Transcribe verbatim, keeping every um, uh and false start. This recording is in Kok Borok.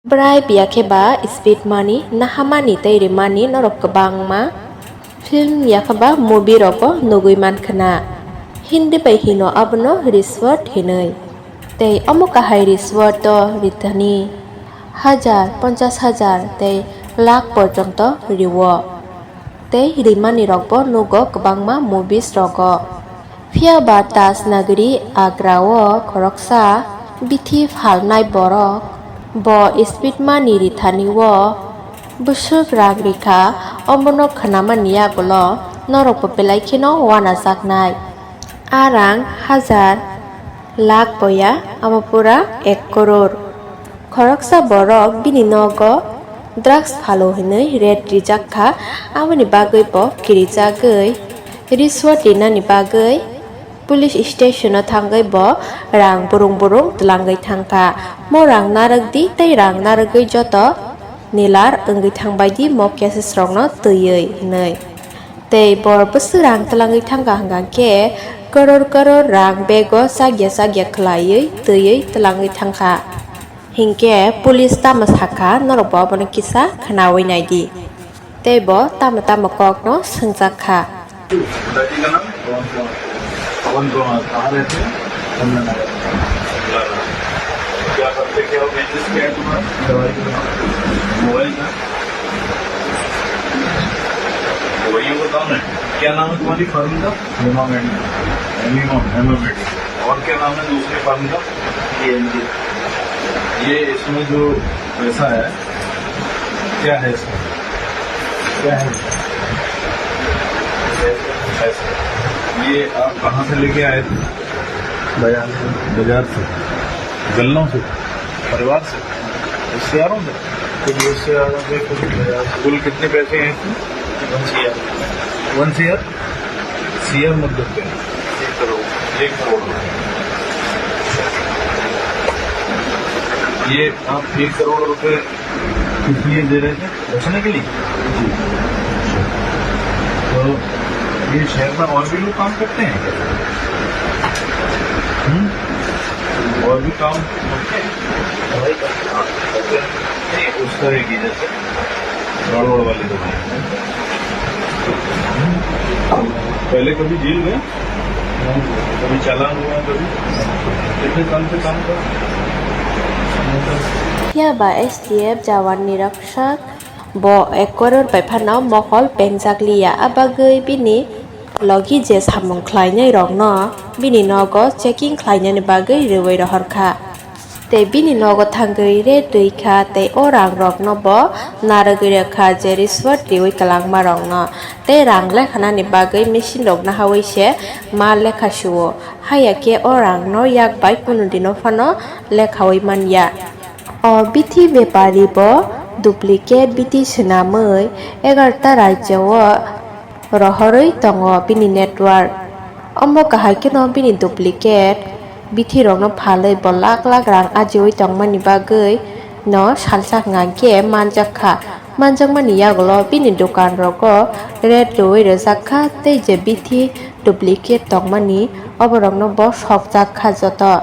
Bribe ya khe ba speed money nahamani tei rimani norok kwbangma film ya khe ba movie rogo nugwi mankha na. Hindi bai hino abono rishwat hinwi. Tei omo kahai rishwat o rithani hajar, ponchash hajar tei lakh porjonto rio. Tei rimani rokbo nugo kwbangma movies rogo. Phiya ba Taj Nagari Agra o khoroksa bithi phalnai borok bo speed money rithani o bwswk rang rikha, omono khwnamani yagulo norokbo belai kheno wanajaknai. A rang hajar, lakh boya, abo pura ek koror. Khoroksa borok bini nogo drugs phalo hinwi raid rijak kha, aboni bagwi bo kirijagwi rishwat rinani bagwi police station o thangwi bo rang burung burung twlangwi thangkha. Mo rang narwk di tei rang narwgwi joto nilar wngwi thangbai di mo cases rokno twiwi hinwi. Tei bor bwswk rang twlangwi thangkha hwnkha khe koror koror rang bego chakya chakya khwlaiwi twiwi twlangwi thangkha. Hinkhe police tamo sakha, norokbo abono kisa khwnawi naidi. Tei bo tamo tamo kokno swngjak kha. पिताजी का नाम? पवन कुमार। पवन कुमार, कहाँ रहते हैं? चंदन नगर। चंदन नगर। क्या करते, क्या बिजनेस क्या है तुम्हारा? दवाई का। मोबाइल का? वही बताओ ना, क्या नाम है तुम्हारी फार्म का? हेमा मेडिकल। हेमा, हेमा मेडिकल। और क्या नाम है दूसरी फार्म का? ये, ये इसमें जो पैसा है, क्या है इसमें? क्या है इसमें? पैसा। ये आप कहाँ से लेके आए थे? बाजार से। बाजार से? गल्लों से? परिवार से? रिश्तेदारों से? कुछ रिश्तेदारों से, कुछ बाजार से। कुल कितने पैसे हैं इसमें? One CR. One CR? CR मतलब क्या है? एक करोड़। एक करोड़ रुपए। ये आप एक करोड़ रुपए किस लिए दे रहे थे? बचने के लिए? जी। तो ये शहर में और भी लोग काम करते हैं? हम्म? और भी काम करते हैं? नहीं, उसका एक ही जैसे गड़बड़ वाली दुकान। पहले कभी जेल गए? कभी चालान हुआ, कभी? कितने साल से काम कर? Phiya ba S T F jawan ni raksak bo ek koror bai phano mohol pengjak liya, a bagwi bini logi je samung khlainai rokno bini nogo checking khlainani bagwi rwui rohor kha. Tei bini nogo thangwi raid rwi kha tei o rang rokno bo narwgwi rw kha je rishwat riwi kwlangma rokno. Tei rang lekhanani bagwi machine rok nahawi se ma lekha suo. Haiya khe o rang no yak bai kunu dino phano lekhawi man ya. O bithi bepari bo duplicate bithi swnamwi egarta rajyo o rohorwi tongo bini network. Omo kahai kheno bini duplicate bithi rokno phalwi bo lakh lakh rang ajiwi tongmani bagwi no salsa hwnkhe manjak kha. Manjakmani yagulo bini dukan rogo raid rwui rwjak kha tei je bithi duplicate tongmani oborokno bo sokjak kha joto.